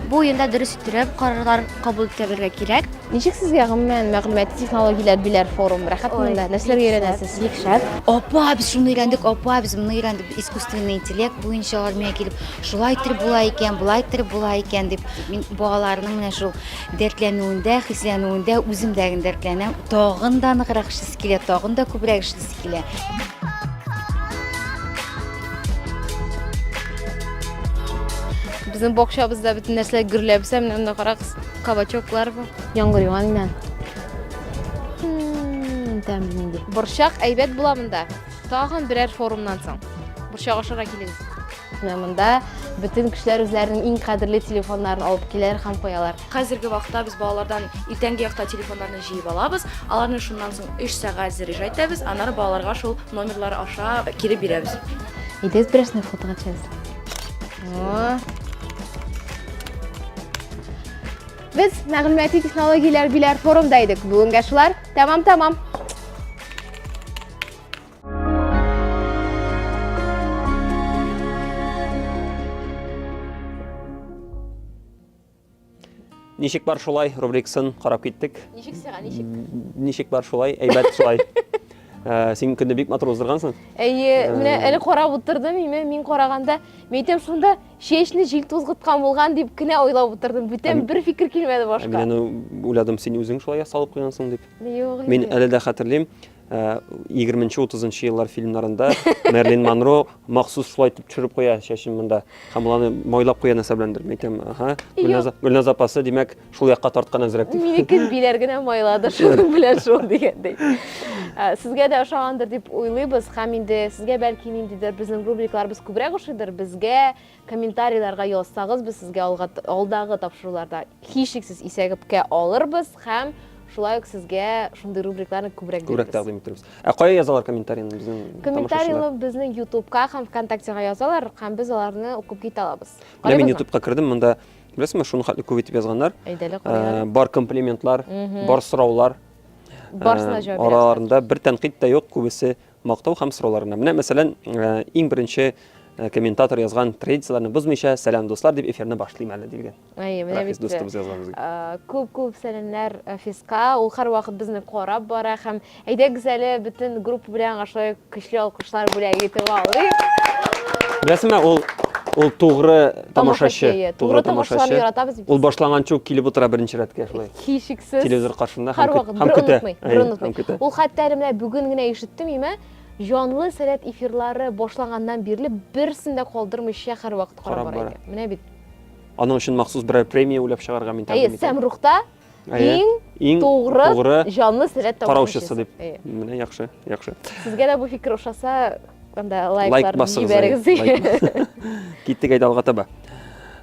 Бу уенда дөрес иттереп карарлар кабул итә белергә кирәк. Ничек сезгә гомумән мәгълүмати технологияләр биләр форум? Рәхәт монда. Нәрсәләргә өйрәнәсез? Бик шәп. Опа, без шуны өйрәндек, опа, без моны өйрәндек. Искусственный интеллект буенча алар миңа килеп, шулай иттереп була икән, болай иттереп була икән дип. Мин балаларның менә шул дәртләнүендә, хисләнүендә үзем дә дәртләнәм. Тагын да ныграк эшлисе килә, тагын да күбрәк эшлисе килә. Безнең бакчабызда бөтен нәрсәләр гөрләп үсә. Менә монда карагыз, кабачоклар бар. Яңгыр юган инде. Тәмле нинди. Борчак әйбәт була монда. Тагын берәр форумнан соң. Борчак ашарга килегез. Менә монда бөтен кешеләр үзләренең иң кадерле телефоннарын алып киләләр һәм куялар. Хәзерге вакытта без балалардан иртәнге якта телефоннарны җыеп алабыз. Аларны шуннан соң 3 сәгать заряжать итәбез, аннары балаларга шул номерлар аша кире бирәбез. Әйдәгез берәрсенә фотога төшәбез. О. Без мәгълүмати технологияләр Биләр форумда идек. Бүгенгә шулар. Тәмам, тәмам. Ничек бар шулай рубрикасын карап киттек. Ничек сиңа, ничек? Ничек бар шулай, әйбәт шулай. Э, син көнне бик матур уздыргансың. Әйе, менә әле карап утырдым, име, мин караганда, мин әйтәм, шунда чәчне җил тузгыткан булган дип кенә уйлап утырдым. Бүтән бер фикер килмәде башка. Мин аны уйладым, син үзең шулай салып куйгансың дип. Юк. Мин әле дә хәтерлим, 20-30 еллар фильмнарында Мерлин Монро махсус шулай итеп төшереп куя чәчен монда. Һәм ул аны майлап куя нәрсә беләндер. Мин әйтәм, аһа, Гөлназ, Гөлназ апасы, димәк, шул якка тарткан әзрәк дип. Минекен биләр генә майлады шуның белән шул дигәндәй. Сезгә дә ошагандыр дип уйлыйбыз һәм инде сезгә бәлки ниндидер безнең рубрикаларыбыз күбрәк ошыйдыр. Безгә комментарийларга язсагыз, без сезгә алга, алдагы тапшыруларда һичшиксез исәпкә алырбыз һәм шулай ук сезгә шундый рубрикларны күбрәк Күбрәк тәкъдим итербез. Ә кая язалар комментарийны безнең Комментарийны безнең YouTubeка һәм ВКонтактега язалар һәм без аларны укып китә алабыз. Менә мин YouTubeка кердем, монда беләсеңме, шуны хәтле күп итеп язганнар. Әйдә әле карыйк. Э, бар комплиментлар, бар сораулар. Барсына Э, җавап бирәбез. Араларында бер тәнкыйть тә юк, күбесе мактау һәм сораулар гына. Менә мәсәлән, э, иң беренче комментатор язган традицияләрне бозмыйча, сәлам дуслар дип эфирны башлыйм әле дигән. Әйе, менә Рафис бит. дустыбыз язган безгә. Күп-күп сәламнәр Рафиска. Ул һәрвакыт безне карап бара һәм әйдәгез әле бөтен группа белән аңа шулай көчле алкышлар бүләк итеп алыйк. Беләсеңме, ул ул тугры тамашачы, тугры тамашачыларны яратабыз бит. Ул башланганчы ук килеп утыра беренче рәткә шулай. Һичшиксез. Телевизор каршында һәм һәрвакыт һәм бер көтә. онытмый, бер онытмый. Ул хәтта әле менә бүген генә ишеттем, име, җанлы сәләт эфирлары башланганнан бирле берсен дә калдырмыйча һәрвакыт карап бара икән. Менә бит. Аның өчен махсус берәр премия уйлап чыгарга мин тәкъдим итәм. Әйе, Сәмрухта иң тугры җанлы сәләт караучысы дип. Менә яхшы, яхшы. Сезгә дә бу фикер ошаса, анда лайклар җибәрегез. Киттек әйдә алга таба.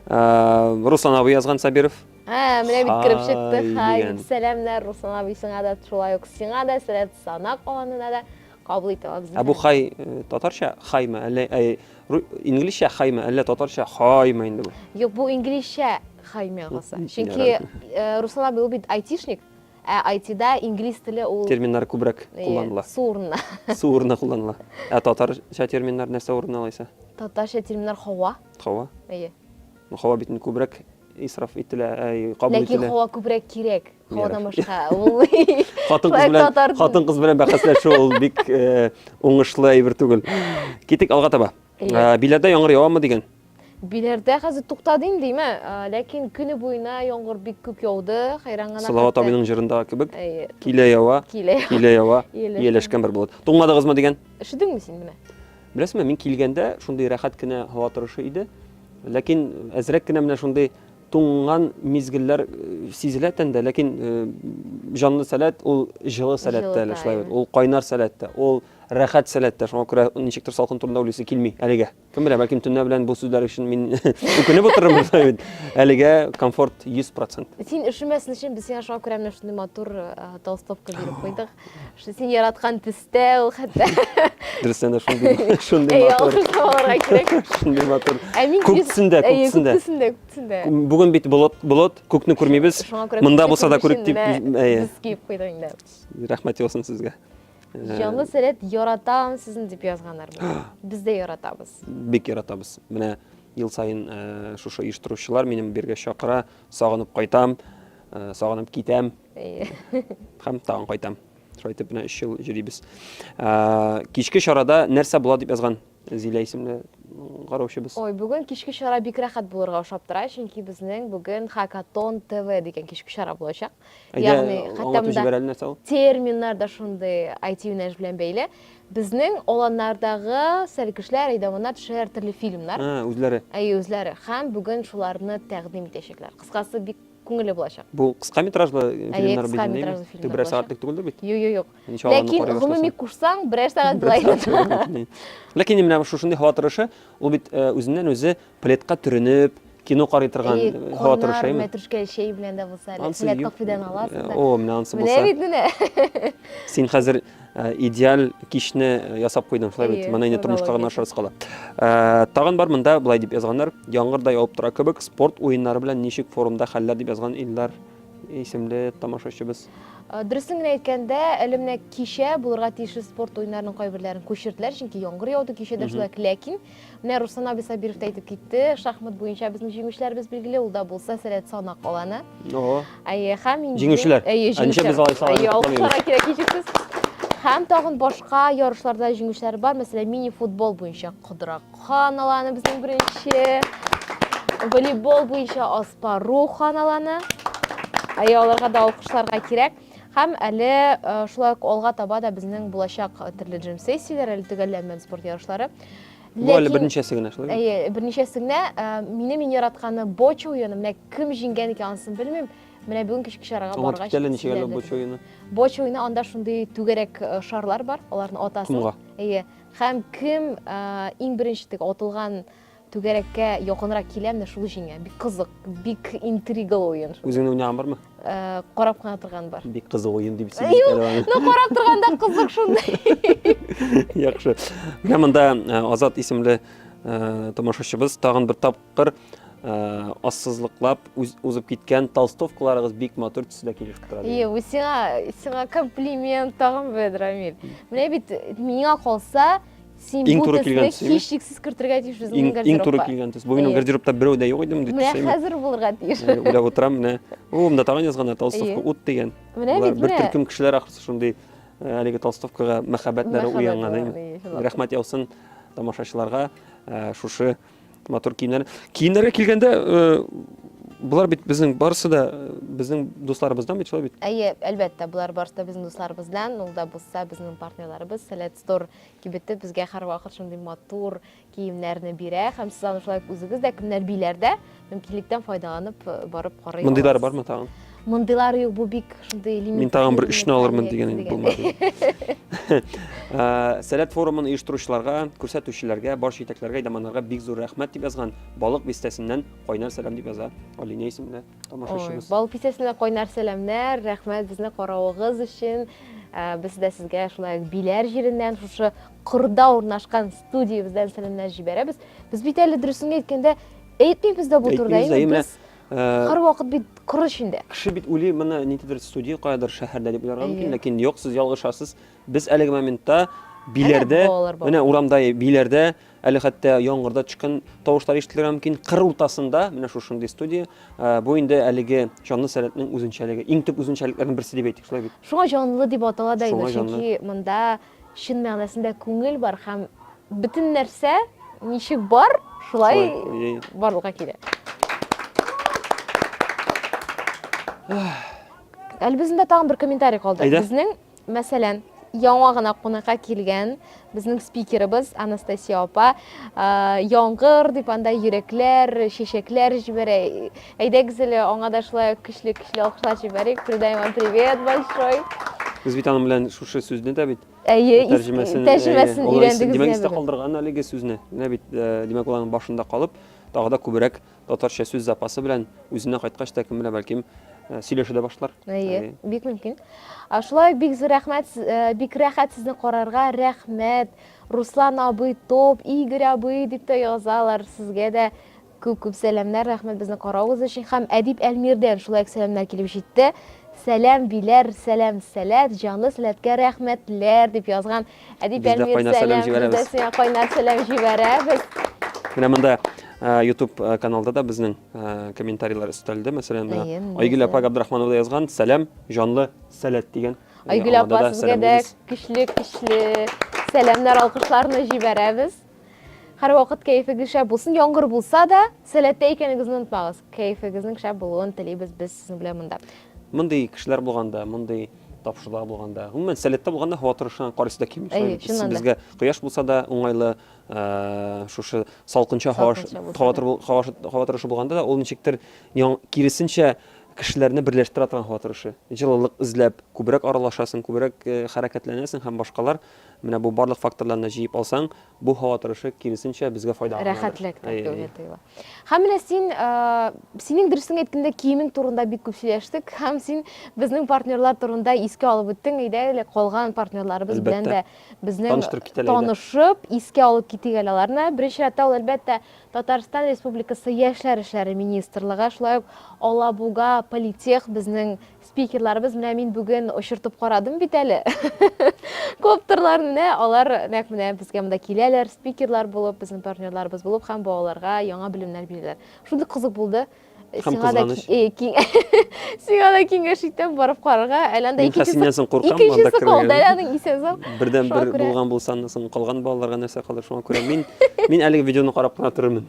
Руслан абый язган Сабиров. Ә, менә бит кереп чыкты. Хай, сәламнәр Руслан абый сиңа да, шулай ук сиңа да, сәләт санак аланына да кабул итә алабыз. Ә бу хай татарча хаймы, әллә Инглизчә хаймы, әллә татарча хаймы инде бу? Юк, бу инглизчә хай миңа калса. Чөнки Руслан абый ул бит айтишник, ә айтида инглиз теле ул терминнар күбрәк кулланыла. Су урынына. Су урынына кулланыла. Ә татарча терминнар нәрсә урынына алайса? Татарча терминнар һава. Һава. Әйе. Һава бит күбрәк исраф ителә, кабул ителә. Ләкин һава күбрәк кирәк. Һавадан башка булмый. Хатын-кыз белән хатын-кыз белән бәхәсләшү ул бик э, уңышлы әйбер түгел. Китик алга таба. Э, Биләрдә яңгыр явамы дигән? Биләрдә хәзер туктады инде, димә. Э, ләкин көне буена яңгыр бик күп яуды, хәйран гына. Салават абыйның җырындагы кебек. Килә ява, килә ява, ияләшкән бер болыт. Туңмадыгызмы дигән? Өшедеңме син менә? Беләсеңме, мин килгәндә шундый рәхәт кенә һава торышы иде. Ләкин әзрәк кенә менә шундый Туңган мизгелләр сизелә тәндә, ләкин җанлы сәләт ул җылы сәләт тә әле шулай бит. Ул кайнар сәләт тә, ул рәхәт сәләт тә. Шуңа күрә ничектер салкын турында уйлыйсы килми әлегә. Кем белә, бәлкем төнлә белән бу сүзләр өчен мин үкенеп утырырмын шулай бит. Әлегә комфорт 100%. Син өшемәсен өчен без сиңа шуңа күрә менә шундый матур толстовка биреп куйдык. Син яраткан төстә ул хәтта. Дөрестән дә шундый, шундый матур. Алкышлауларга кирәк. Шундый матур. Ә мин Күк төсендә, күк төсендә. Күк төсендә, күк төсендә. Бүген бит болыт, болыт, күкне күрмибез. Монда булса да күрик дип. Без киеп куйдык инде. Рәхмәт яусын сезгә. Җанлы сәләт яратам сезне дип язганнар. Без дә яратабыз. Бик яратабыз. Менә ел саен шушы оештыручылар минем биргә чакыра, сагынып кайтам, сагынып китәм. Һәм тагын кайтам. Шулай итеп менә 3 ел йөрибез. Кичке чарада нәрсә була дип язган Зилә исемле караучыбыз. Ой, бүген кичке чара бик рәхәт булырга ошап тора, чөнки безнең бүген Хакатон ТВ дигән кичке чара булачак. Ягъни, хәтта монда терминнар да шундый IT юнәлеш белән бәйле. Безнең аланнардагы сәлкешләр, әйдаманнар төшәләр төрле фильмнар. Үзләре. Әйе, үзләре. Һәм бүген шуларны тәкъдим итәчәкләр. Кыскасы, бик күңелле булачак. Бу кыска метражлы фильмнар бит инде. Кыска Берәр сәгатьлек түгелдер бит? Юк, юк, юк. Ләкин гомуми кушсаң, берәр сәгать була инде. Ләкин менә шушындый һава торышы, ул бит э, үзеннән үзе пледка төренеп, кино карый торган һава торышы әйме? Мәтрүшкәле чәй белән дә булса әле. Сәләт кафедан аласың да. О, менә анысы булса. Менә бит менә. Син хәзер идеаль кичне ясап куйдың, шулай бит. Моны инде тормышка гына ашырасы кала. Тагын бар монда былай дип язганнар. Яңгыр да явып тора кебек, спорт уеннары белән ничек форумда хәлләр дип язган Илдар исемле тамашачыбыз. Дөресен генә әйткәндә, әле менә кичә булырга тиешле спорт уеннарының кайберләрен күчерделәр, чөнки яңгыр яуды кичә дә шулай. Ләкин менә Руслан абый Сабиров та әйтеп китте, шахмат буенча безнең җиңүчеләребез билгеле, ул да булса Сәләт Санак аланы. О. Әйе, һәм инде Җиңүчеләр. Әйе, Ә ничә җиңүчеләр. без алай Әйе, алкышларга кирәк һичшиксез. Һәм тагын башка ярышларда җиңүчеләр бар, мәсәлән, мини-футбол буенча Кодрак Хан аланы безнең беренче. Волейбол буенча Аспарух хан аланы. Әйе, аларга да алкышларга кирәк. Һәм әле э, шулай ук алга таба да безнең булачак э, төрле джем-сессияләр, әле төгәлләнмәгән спорт ярышлары. Бу әле берничәсе генә, шулай бит? Әйе, берничәсе генә. Э, минем иң яратканы боча уены. Менә кем җиңгән икән, анысын белмим. Менә бүген кичке чарага баргач. Аңлатып кит әле, ничек әле боча уены? Боча уены анда шундый түгәрәк шарлар бар, аларны атасың. Комга. Әйе. Һәм кем иң беренче теге атылган түгәрәккә якынрак килә, менә шул җиңә. Бик кызык, бик интригалы уен. Үзеңне уйнаган бармы? Карап кына торган бар. Бик кызык уен дип сөйли. Ну, карап торганда кызык шундый. Яхшы. Менә монда Азат исемле тамашачыбыз тагын бер тапкыр ассызлыклап узып киткән толстовкаларыгыз бик матур төсле килешеп тора. Ие, бу сиңа, сиңа комплимент тагын бер, Рамил. Менә бит миңа калса, син бу төсне һичшиксез кертергә тиеш үзеңнең гардеробка. Иң туры килгән төс. Бу минем гардеробта берәү дә юк иде мондый төс. Менә хәзер булырга тиеш. Уйлап утырам, менә. О, монда тагын язганнар толстовка ут дигән. Менә бит, бер төркем кешеләр ахрысы шундый әлеге толстовкага мәхәббәтләре уянган. Рәхмәт яусын тамашачыларга шушы Матур киемнәр. Киемнәргә килгәндә, э, болар бит безнең барысы да э, безнең дусларыбыздан бит, шулай бит? Әйе, әлбәттә, болар барысы да безнең дусларыбыздан, ул да булса безнең партнерларыбыз Сәләт Стор кибете безгә һәрвакыт шундый матур киемнәрне бирә һәм сез аны шулай ук үзегез дә кемнәр биләрдә мөмкинлектән файдаланып э, барып карый Мондыйлары бармы тагын? Мондыйлары юк, бу бик шундый лимит. Мин тагын бер өчне алырмын дигән инде булмады. Э, Сәләт форумын оештыручыларга, күрсәтүчеләргә, бар җитәкләргә, әйдаманнарга бик зур рәхмәт дип язган. Балык бистәсеннән кайнар сәлам дип яза Алинә исемле тамашачыбыз. Балык бистәсеннән кайнар сәламнәр, рәхмәт безне каравыгыз өчен. Э, без дә сезгә шулай Биләр җиреннән, шушы кырда урнашкан студиябездән сәламнәр җибәрәбез. Без бит әле дөресен әйткәндә әйтмибез дә бу турыда, без Э, Һәрвакыт бит коры эчендә. Кеше бит уйлый, моны ниндидер студия каядыр шәһәрдә дип уйларга мөмкин, ләкин юк, сез ялгышасыз. Без әлеге моментта Биләрдә, менә урамда Биләрдә, әле хәтта яңгырда төшкән тавышлар ишетелергә мөмкин. Кыр уртасында менә шушындый студия. Э, бу инде әлеге җанлы сәләтнең үзенчәлеге, иң төп үзенчәлекләрнең берсе дип әйтик, шулай бит. Шуңа җанлы дип атала да инде, чөнки монда чын мәгънәсендә күңел бар һәм бөтен нәрсә ничек бар, шулай барлыкка килә. Әле безнең дә тагын бер комментарий калды. Безнең, мәсәлән, яңа гына кунакка килгән безнең спикерыбыз Анастасия апа яңгыр дип анда йөрәкләр, чәчәкләр җибәрә. Әйдәгез әле аңа да шулай көчле-көчле алкышлар җибәрик. Передаем вам привет большой. Без бит аның белән шушы сүзне дә бит Әйе, тәрҗемәсен, тәрҗемәсен өйрәндегез. Димәк, истә калдырган әлеге сүзне. Менә бит, э, димәк, ул аның башында калып, тагы да күбрәк татарча сүз запасы белән үзенә кайткач та кем белә, бәлкем, э, сөйләшә дә башлар. Әйе, бик мөмкин. Шулай бик зур рәхмәт, э, бик рәхәт сезне карарга, рәхмәт. Руслан абый топ, Игорь абый дип тә язалар. Сезгә дә Күп-күп сәламнәр, рәхмәт безне каравыгыз өчен. Һәм Әдип Әлмирдән шулай ук сәламнәр килеп җитте. Сәлам, Биләр, сәлам, Сәләт, җанлы Сәләткә рәхмәтләр, дип язган Әдип Без дә Әлмир. кайнар сәлам Сәлам, без дә җибәрәбез. сиңа кайнар сәлам җибәрәбез. Менә монда э, YouTube э, каналда да безнең э, комментарийлар өстәлде. Мәсәлән, менә Әйе, Айгөл нәрсә? апа Габдрахманова да язган, сәлам, җанлы Сәләт дигән. Э, Айгөл аңа апа, да сезгә дә сәламлибез. көчле-көчле сәламнәр, алкышларны җибәрәбез. Һәрвакыт кәефегез шәп булсын, яңгыр булса да, сәләттә икәнегезне онытмагыз. Кәефегезнең шәп булуын телибез без сезнең белән монда. Мондый кешеләр булганда, мондый тапшырулар булганда, гомумән, сәләттә булганда һава торышына карыйсы да килми. Әйе, чыннан да. Безгә кояш булса да уңайлы, э, шушы салкынча һава һава торышы булганда да ул ничектер киресенчә. кешеләрне берләштерә торган һава торышы. Җылылык эзләп, күбрәк аралашасың, күбрәк хәрәкәтләнәсең һәм башкалар. Менә бу барлык факторларны җыеп алсаң, бу һава торышы киресенчә безгә файдага гынадыр. Рәхәтлек тә түгел тоела. Һәм менә син, синең дөресен әйткәндә, киемең турында бик күп сөйләштек һәм син безнең партнерлар турында искә алып үттең. Әйдә әле калган партнерларыбыз белән дә безнең танышып, искә алып китик әле аларны. Беренче рәттә ул, әлбәттә, Татарстан Республикасы Яшьләр эшләре министрлыгы, шулай ук Алабуга Политех безнең спикерларыбыз. Менә мин бүген очыртып карадым бит әле. Коптерларны менә алар нәкъ менә безгә монда киләләр, спикерлар булып, безнең партнерларыбыз булып һәм балаларга яңа белемнәр бирәләр. Шундый кызык булды. Һәм Сиңа да кызганыч. Сиңа да киңәш итәм барып карарга. Әле анда Мин хәзер синнән соң куркам, анда икенчесе калды, керергә. әле аның исән сау. Бердән Шуңа бер күрә булган булса, аннан соң калган балаларга нәрсә калыр? Шуңа күрә мин мин әлеге видеоны карап кына торырмын.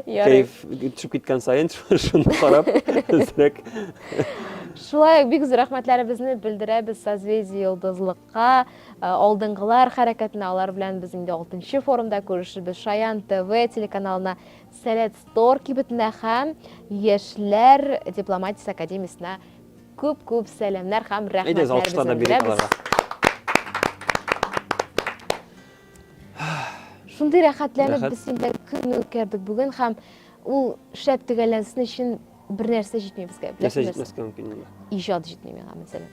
Ярый. Кәеф төшеп киткән саен шуны карап, әзрәк. Шулай ук бик зур рәхмәтләребезне белдерәбез Созвездие Йолдызлыкка, Алдынгылар хәрәкәтенә. Алар белән без инде 6 форумда күрешербез. Шаян ТВ телеканалына, Сәләт Стор кибетенә һәм Яшьләр дипломатиясе академиясенә күп-күп сәламнәр һәм Әйдәгез, алкышлар да рәхмәтләребезне бирик белдерәбез. аларга. Шундый рәхәтләнеп Рәхәт. без синең белән көн үткәрдек бүген һәм ул шәп төгәлләнсен өчен бер нәрсә җитми безгә. Нәрсә Беләсеңме? җитмәскә мөмкин монда? Иҗат җитми миңа, мәсәлән.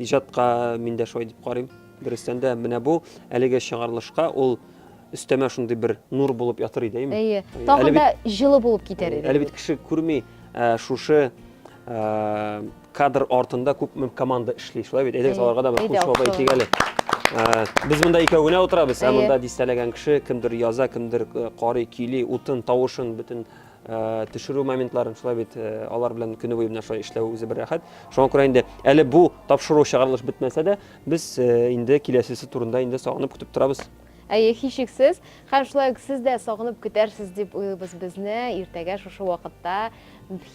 Иҗатка мин дә шулай дип карыйм. Дөрестән дә, менә бу әлеге чыгарылышка ул өстәмә шундый бер нур булып ятыр иде, әйеме? Әйе. Тагын да җылы булып китәр иде. Әле бит кеше күрми, шушы кадр артында күпме команда эшли, шулай бит? Әйдәгез, аларга да бер кул чабып әйтик әле. Без монда икәү генә утырабыз, ә монда дистәләгән кеше, кемдер яза, кемдер карый, көйли, утын, тавышын, бөтен төшерү моментларын, шулай бит, алар белән көне буе менә шулай эшләү үзе бер рәхәт. Шуңа күрә инде әле бу тапшыру чыгарылыш бетмәсә дә, без инде киләсесе турында инде сагынып көтеп торабыз. Әйе, һичшиксез. Һәм шулай ук сез дә сагынып көтәрсез дип уйлыйбыз безне. Иртәгә шушы вакытта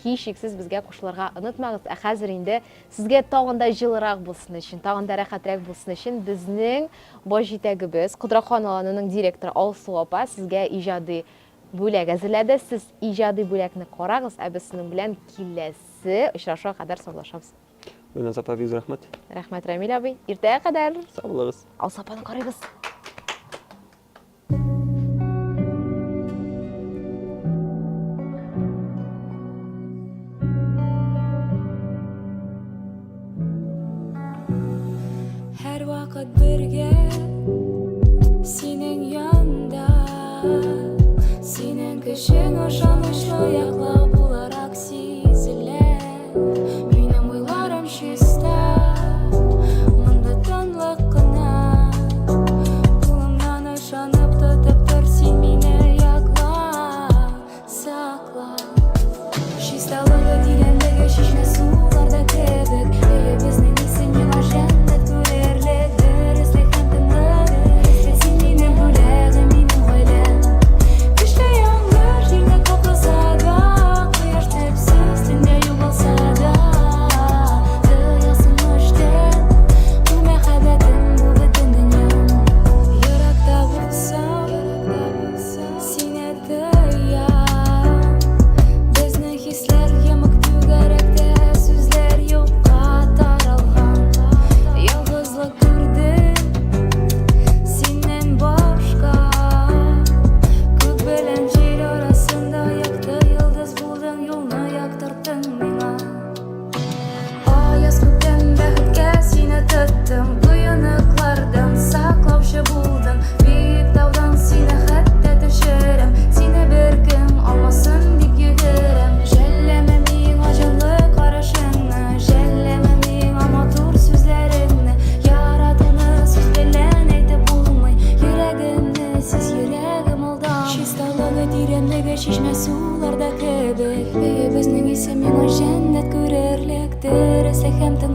һичшиксез безгә кушылырга онытмагыз. Ә хәзер инде сезгә тагын да җылырак булсын өчен, тагын да рәхәтрәк булсын өчен безнең баш җитәгебез, Кодракхан аланының директоры Алсу апа сезгә иҗади бүләк әзерләде. Сез иҗади бүләкне карагыз, ә без сезнең белән киләсе очрашуга кадәр саубуллашабыз. Гөлназ апа, бик зур рәхмәт. Рәхмәт, Рамил абый. Иртәгә кадәр. Сау булыгыз. Алсу апаны карыйбыз. Һәрвакыт бергә синең янда, синең көчең ышанычлы яклау буларак сизелә. Минем уйларым чиста, монда тынлык кына. Кулымнан ышанып тотып тор, син мине якла, сакла. Чисталыгы, тирәнлеге чишмә суларда кебек. Өебезнең исе миңа җәннәт күрерлек. Дөреслек һәм тынлык, син минем бүләгем, минем гаиләм. Көчле яңгыр җирне капласа да, кояш төпсез төндә югалса да, тоясың эчтән бу мәхәббәтем, бу бөтен дөньям. Еракта булсам, сине тоям. Безнең хисләр йомык түгәрәктә, сүзләр юкка таралган. Ялгызлык күрдем синнән башка. Күк белән җир арасында якты йолдыз булдың, юлны яктырттың миңа. Аяз күктән бәхеткә сине тоттым, коеныклардан саклаучы булдың. Биек таудан сине хәтта төшерәм, сине беркем алмасын дип йөгерәм. Жәлләмә миңа җанлы карашыңны, жәлләмә миңа матур сүзләреңне. Яратуны сүз белән әйтеп булмый, йөрәгемне сиз, йөрәгем алдама. Чисталыгы, тирәнлеге чишмә суларда кебек. Өебезнең исе миңа җәннәт күрерлек. Дөреслек һәм тынлык.